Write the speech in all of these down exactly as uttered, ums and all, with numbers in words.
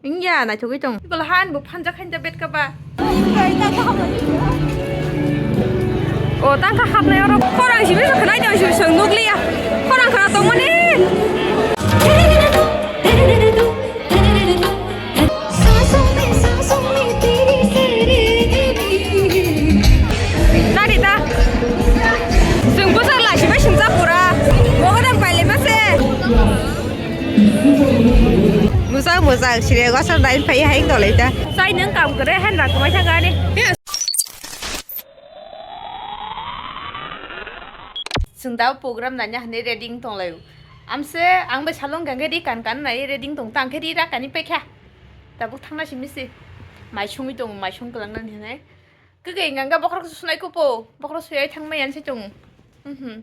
Wngya, naithogwi tong. Bwla han bo phanjak khainja bet kaba. O, tangkha hapnai oro. Khorang simi se khnai tong simi se nukliya. Khorang khna tongmani. Nari ta. Chwng bwsa lai simi singsa pura. Mogodam paile mase. Mujak mujak sire gosor dai phai hai dolai ta. Sai nang kam kore han rak mai thang ani. Chwng da program nanya hwnwi ready wng tong lai. Amse ang bai salong gangge ri kan kan nai ready wng tong tang khe ri rak ani pekha. Tabuk thangna simi se. Mai sungwi tong mai sung kwlang nang hinai. Kwkwi gangga bokhorok sunai kupo bokhorok suyai thang mai yan se tong. Mhm.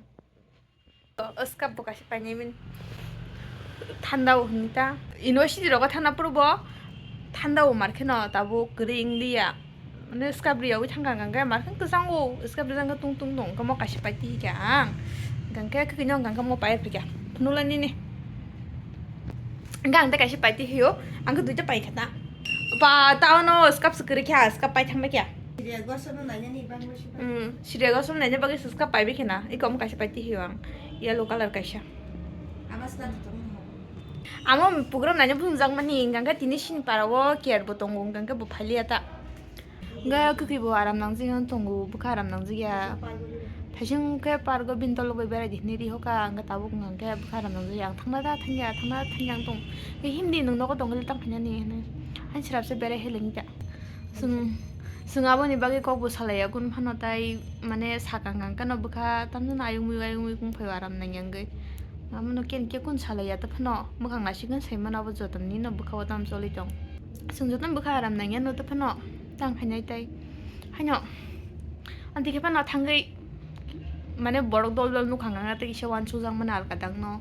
O, scarf bo kaisa painai mani. Thanda o hwnwi ta. University rogo thangna phuru bo thanda o mar kheno tabuk kwrwi wng liya. Mane scarf riyaui thangkha hwnkhe mar khe kwchango, scarf rijak khe tung tung tong khe mo kaisa paiti hikha ang. Hwnkhe kwkhwino hwnkhe mo pai phikha. Phunukla nini. Hwnkhe ang tei kaisa paiti hio, ang khe duita paikha ta. Ba, ta ono scarf se kwrwi kha, scarf pai thangbai kha. Siriya gosok no nainani bagwi se pai. Hmm, siriya gosok no naina bagwi se scarf paibai kha na. Iko omo kaisa paiti hio ang. Yellow colour kaisa. Amo program naina phunukjakmani, hwnkhe tini sini para o care bo tongo, hwnkhe bo phailiya ta. Hwnkhe kwkhwi bo aram nangjak ya tongo, bwkha aram nangjak ya. Thaising khe park o bini tolok bai berai di hinwi ri hoka, hwnkhe tabuk hwnkhe bwkha aram nangjak ya. Ang thangna da thangya, thangna da thangya ang tong. Himdi nwng nogo tongkhe tang phainani hinwi. Hain srapsa berai hai lengya. Chwng, chwng aboni bagwi kokbo salaiya kun phano tai, mane sakang kang kano bwkha tamjano ayung mui ayung mui kung phaio aram nangya wngwi. Amono ken khe kun salaiya ta phano mwkhang naisik khe saimano abo joto nini no bwkha o tamo choli tong. Chwng jotono bwkha aram nangya no ta phano tang khainai tai. Haino anti khe phano thangwi mane borok dol dol nukhang kang tei kisa uansukjak mani alka dang no.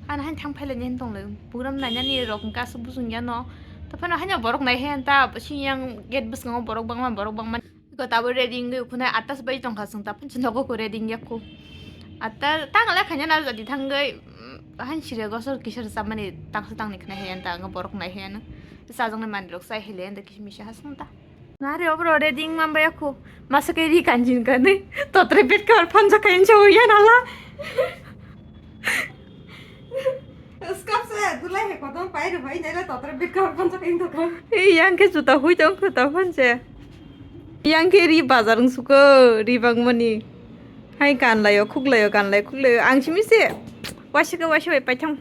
Ano haino thang phailaini hwn tong lai program nainani rok hwnkhe aswk bujung ya no. Ta phano haino borok nai he ta siyang gate bwskango borok bangma borok bangma. Iko tabuk ready wngwi ukhunai atta se bai tongkha chwng ta phano chwng nogo ko ready wngya khu. Atta tang le khaina na jadi thangwi, mm, han sire gosor kisa rwchapmani tangsa tangni khna he ta ang borok nai he ano. Chajaknai manwi rok chai he le anda kisa misa ha chwng ta. Nari obro ready wngma bai khu. Masa khe ri kanjin kanwi totre bed cover phanjak khe insa uya nala. Skap se dulai he kodom pai rw bai nai le totre bed cover phanjak khe insa kha. Ei yang khe juta hui tong kho ta phan se. Yang khe ri bazar wng suko ri bangmani. Hai kanlaio khuklaio kanlai khuklaio ang simi se. Waisa khe waisa bai paithang.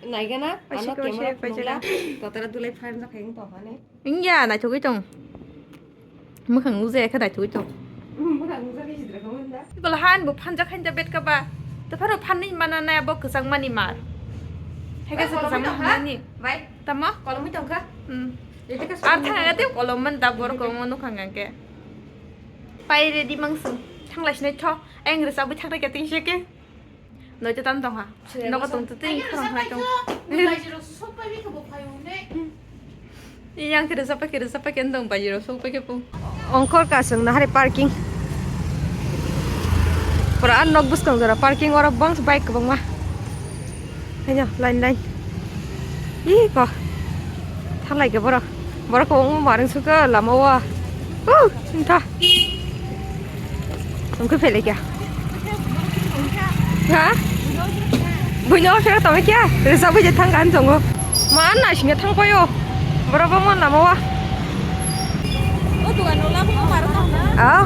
Naigana, waisa ano khe waisa camera bai phunukla, paithang. Totre dulai phanjak khe insa kha ne. Wngya, naithogwi tong. Mwkhang nukjaya khe naithogwi tong. Mwkhang nukjakya sidra khe wngda. Bwla han bo phanjak khainja bet kaba. Tephano phanwi mana nai abo kwchangmani mar. Hai khe kwchangma tongkha? Hanani. Bai. Tamo? Kolomwi tongkha? Hmm. Ar thanga khe tei kolom man da borok omo nukhang khe. Pai ready mangsung. Thanglai sinai tho. Ayang rwchabwi thangna khe tingse khe. Noito tam tongha. Nogo tong tu tei khorang hai tong. Yang kiri sapa kiri sapa ken tong baji rok sok pake pung. Ongkor kasung nahari parking. Pura an nok buskang jora parking oro bang bike kwbangma. Haino line line. Ih ko. Thalai ke borok. Borok kwbangma maring suka lama o. Uh, entah. Tongkhe phelai kya? Ha? Buino phera tongkhe kya? Resa bui je thang kan tongo. Ma na singa thang payo. Bora ba mon lama wa. O dukan no lama ma ro. Ah,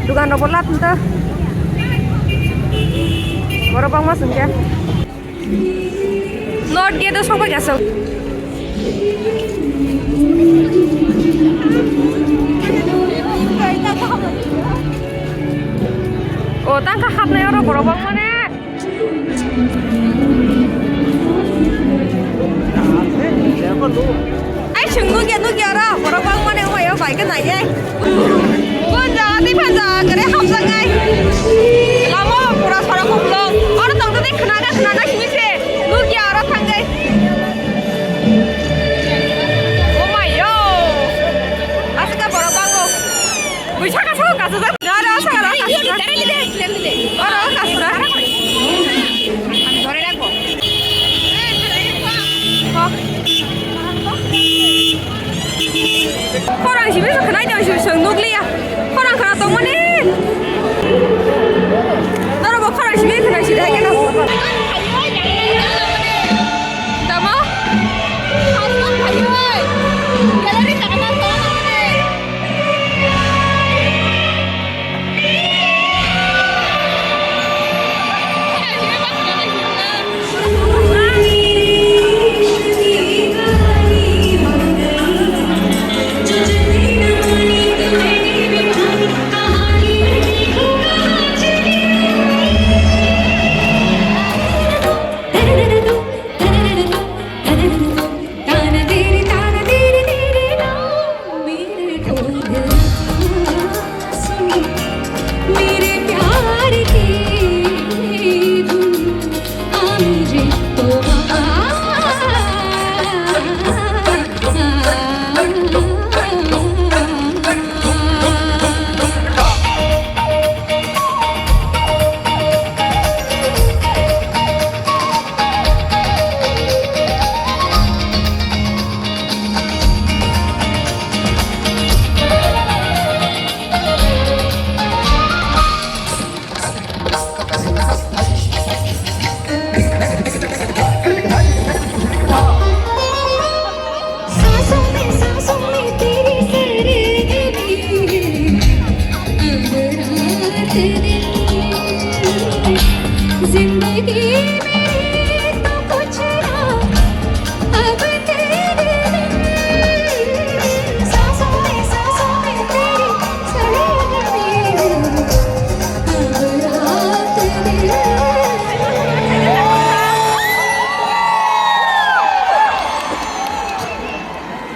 dukan no bola tenta. Bora ba ma singkya. North gate o sokbai kasong. O tangkha hapnai oro borok bangmani. Ai chwng nukya nukya oro borok bangmani omaio bai khe naiya. Bon jaga tei phan jaga kwrwi hamjaknai. Lama o pura sorok kuplung. Oro tongtwtwi khna khe khna nai simi se. Nukya oro thangwi. Omaio. Aswk borok bango. Buisa kasuk kasuk jak. Oro aswk oro kasuk jak. Oro kasuk jak. Dhore rakho. Simi khwnai tong simi song nukliya. Khorang khna tongmani. Norok bo khorang simi khwnai sidi hai kheno. Tamo? Gallery jaga na tongmani.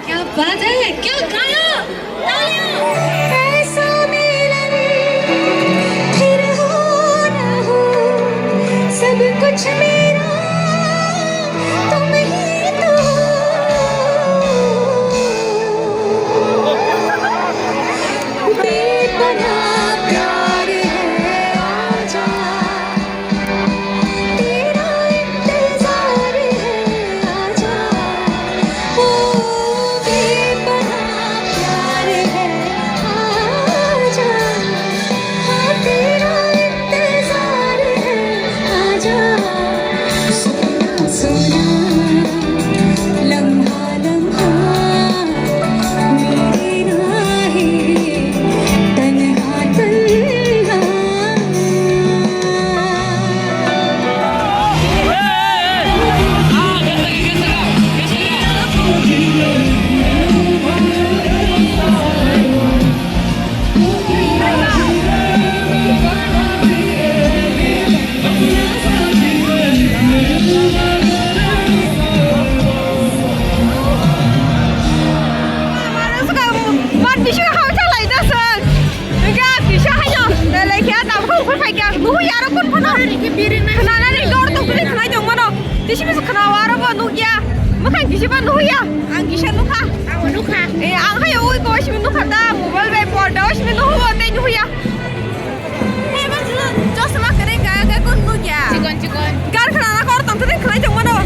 क्या बात है, क्या गाया। तालियां। ऐसा मिलन फिर हो ना हो, सब कुछ मेरा तुम ही तो हो। बेपनाह प्यार है, आजा। तेरा इंतजार है, आजा। ओ बेपनाह प्यार है, आजा। हाँ, तेरा इंतजार है, आजा। सोना, सोना, लम्हा, लम्हा। Mat bisingo hao chalai jaswk. Hingke kisa haino, lekha tabukhe ungkul phaikha. Nuhoi aro kun phano. Khwnanani dor tongtoni khwnai tongmano. Tisi misa khwnao aro bo nukya. Mwkhang kisiba nuhoi ya. Ang kisa nukha. Ang nukha. Eh, ang hayo ui ko simi nukha ta. Mobile bai porda o simi nuhoi tei nuhoi ya. Chosma kwrwi ka, ka kun nukya. Chikon, chikon. Gar khna na kor tong twi khna tong mano.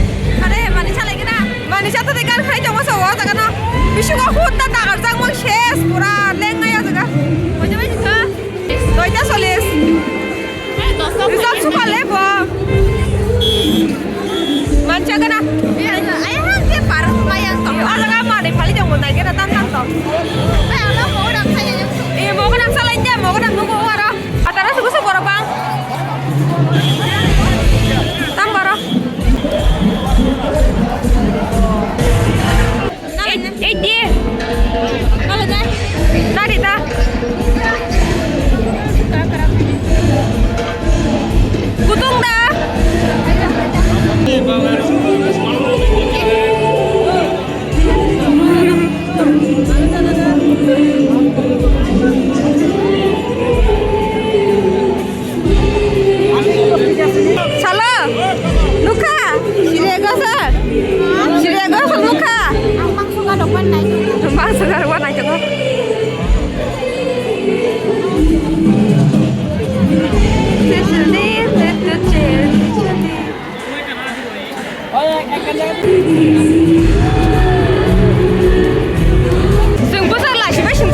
Are mani chalai gana. Mani chatwi gar khna tong masa o jaga no. Bisingo hut ta dagar jak mang ses pura leng ngai o jaga. Moja bai ka. Doita solis. Result suka le bo. Mancha gana. Ayang ke parang mayang to. Ada ka mani phali jong nai gana tan tan to. Ay, ala mo dam saya jong. Eh, mo dam salai ja, mo dam nugo aro. Atara sugu sugu aro bang. Tam baro. Eighty. Nari ta. Kutung da. Salo, nukha, sirego sa, sirego sa nukha. Ang mangso ka dokban nai. Mangso ka dokban nai toko. Chwng bwsa lachibai chwng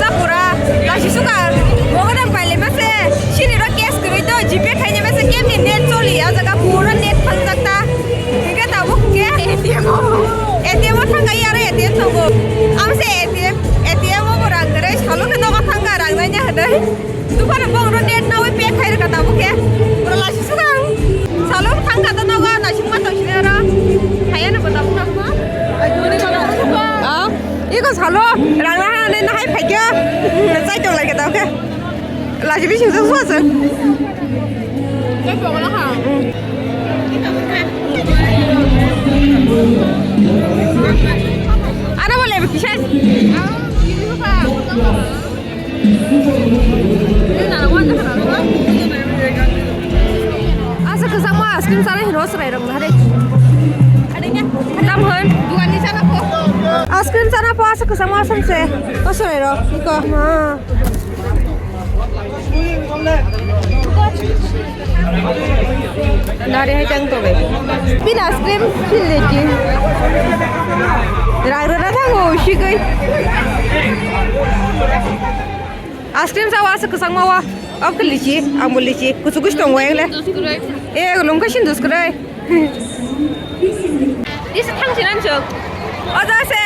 A T M tongo. Ang se A T M, A T M o bo rang kwrwi, salo khe nogo thangkha rang naina hinwi. Duphano bongno net nawi pay khai rwkha tabuk khe. Bwrwi lachi suka ang. Salo thangkha to nogo, naisingma tong sini oro. Hayano bo tabuk tabuk. Ah, iko salo rang naina hinwi nahai phaikha. Chai tong laikha tabuk khe. Lachi bising jang suaswng. Ano bole kisa. Asa kwchangma ice cream chana hino chwrai rok nahari. Tam hwn. Ice cream chana po asa kwchangma asam se. O chwrai rok. Iko. Nari hai tang to be. Pin ice cream pin le ki. Rang rana thango shigoi. Ice cream sa wa sa kwchangma wa. Ab ke lichi, amul lichi. Kuchu kuchu tong wa engle. Eh, lungka sin dus krai. Isi thang sinan chok. Oja se.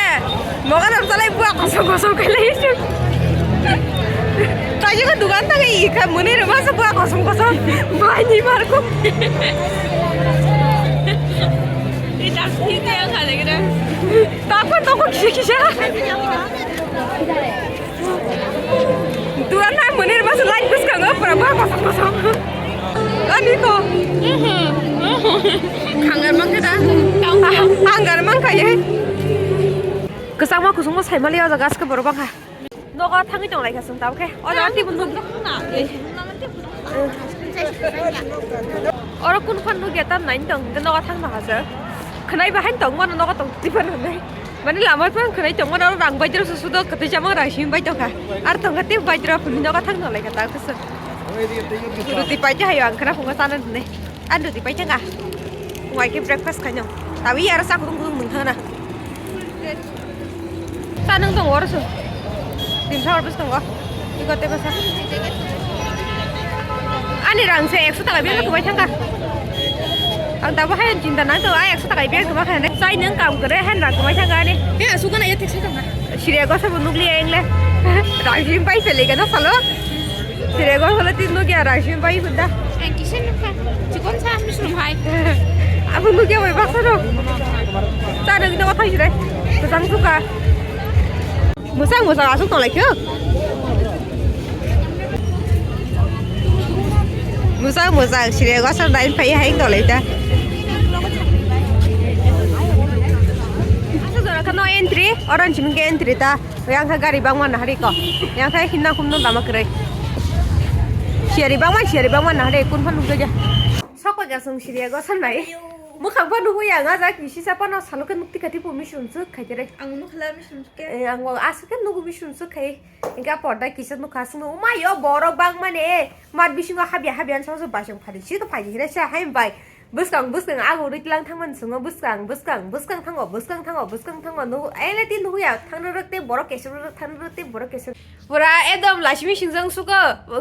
Moga dam salai bua kosong kosong kele isi. Taji ko dukan tang i ka muni re masa bua kosong kosong. Bai ni mar ko. Ita sini yang kale kira. Takon toko kisa kisa. Duan hai monir mas light bwskango pura ba kosong kosong. Ani ko. Hangar mangkha da. Hangar mangkha ye. Kwchangma kusungma saimali o jaga aske borok bangkha. Nogo thangwi tong laikha chwng tabukhe. O jaga tibun nuk. Oro kun phan nukya tam nai tong, nogo thang nokha chwng. Khwnai bahai tong mano nogo tong tibun nai. Mani lama phang khwnai tongmani oro rang baidra susudo kwtwi chamang rang simi baitokha. Ar tongkha tei baidra phunui nogo thang nolai kha ta kusu. Ruti paite hayo ang khna phungo chana dinai. An ruti paite nga. Wai khe breakfast khaino. Tawi aro sa kudung kudung mung thangna. Sa nang tongo oro su. Dim sa oro bwskango. Iko tebo sa. Ani rang se ekso taka biya kwbai thangkha. Ang tabo hai chinta nang to, ai ekso taka biya kwbai kha ne. Chai nang kam kwrwi hai rang kwbai thangkha ani. He, suka na ya thik se tongkha. Siriya gosa bo nukli engle. Rang jim pai pele ga na salo. Siriya gosa lo tin nukya rang jim pai hunda. Ang kisa nukha. Chikon sa mushroom hai. Abo nukya bai baksa no. Cha nang ino thai sirai. Kwchang suka. Mwchang mwchang aswk tonglaikho. Mwchang mwchang sire gosar dain phai hai tonglaita. Aswk jora khano entry, orange mungke entry ta. Yang kha gari bangma nahari ko. Yang kha hinna humno lama kwrwi. Siyari bangma, siyari bangma nahari kun phan nukjaja. Sokoi ga sung sire gosar nai. Mwkhang pha nugwi ang a jak kisi sa phano salo khe nukti kha tipo mission suk khai tere. Ang nukla mission suk khe. Eh, ang aswk khe nugu mission suk khai. Hingke porda kisa nukha sung nukma yo borok bangmani mat bisingo habya habya ang sama basong phari si to phai hira sa hai bai. Bwskang bwskang ago ri tlang thangmani sungo bwskang bwskang bwskang thango bwskang thango bwskang thango nugo ele ti nugo ya thangna rok te borok kesur rok thangna rok te borok kesur. Pura ekdom lasimi singjang suko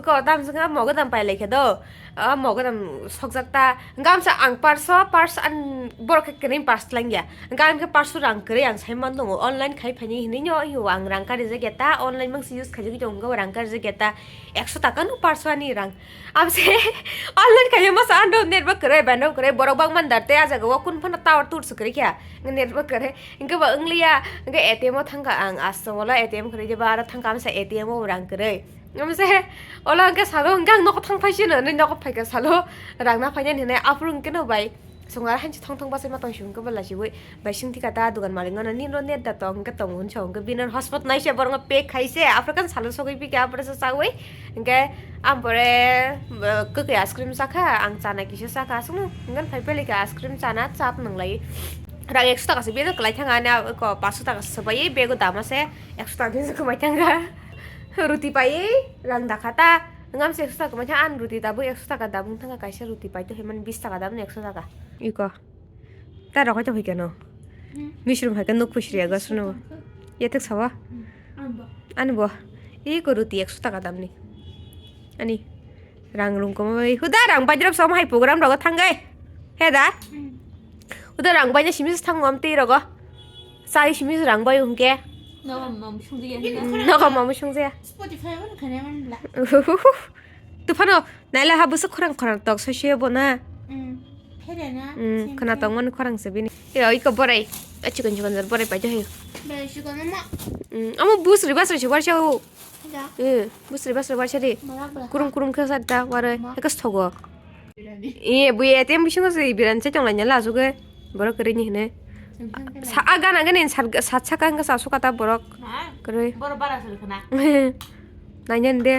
ko tam sungha mogo dam pai lai khe do. Ah, mogo dam sokjak ta. Gamsa ang parso, pars an borok khe kwrwi pars tlang ya. Hingke ang khe parso rang kwrwi ang sai man tongo. Online khai phaini hinwi no hiyo ang rang kari jak ya ta. Online mangsi use khai jak ya tongo rang kari jak ya ta. Ekso taka no parso ani rang. Amse online khai masa ando network kwrwi, bando kwrwi, borok bang man dar te a jaga o kun phano tower tur se kwrwi kya. Network kwrwi. Hingke ba wngliya, hingke A T M o thangka ang, aswk wala A T M kwrwi je ba aro thangka amsa A T M o rang kwrwi. Amse, ola hingke salo hingke ang nokho thang phai sino, nini nokho phaika salo, rang na phainani hinwi aphuru hingke no bai, songar hanchi thong thong basai ma tong si hingke bwla siwi, bai sing thika ta dugan malik no nini ro net da tong, hingke tong hwn sa hingke bini hotspot nai se borok no pack khai se, aphuru kan salo sogwi pika aphuru sa sawi, hingke ampore, eh, kwkwi ice cream chakha, ang chana kisa chakha, aswk no hingke phai peli khe ice cream chana chap nang lai. Rang ekso taka se bini kwlai thang ani, ah, ko paso taka se bai bego dama se, ekso taka se kwmai thang kha. Ruti paiwi rang dakha ta. Ngam se ekso taka mai thang, an ruti tabuk ekso taka dabung thang kaisa ruti pai to himani bis taka dabung ekso taka. Iko. Ta rok to hoikeno. Hmm. Misrum hai ke nuk pusri aga suno. Tongkha. Yatek sawa. Hmm. An bo. An bo. Iko ruti ekso taka damni. Ani. Rang rung komo bai. Huda rang bajrap som hai program rogo thanggai. He da? Hmm. Huda rang baina simi thang ngam tei rogo. Chai simi rang bai hwnkhe. Nogo mamo sungdi ya. Nogo mamo sungdi ya. Spotify on khane man bla. Tufano naila ha busu khorang khorang tok sosio bona. Pherena. Khana tong man khorang se bini. Yo iko borai. Achikon chikon jar borai pai jahi. Be chikon ma. Amo bus ribas risi warsa ho. Eh, busri basri waisa di. Kurum kurum khe sa da waro ekas thogo. Eh, bui A T M bisingo se biran se tong laina la suge. Borok kere ni hene. Sa a gana gane sat sat saka hingke sa suka ta borok. Kere. Borok bara sel khana. Naina de.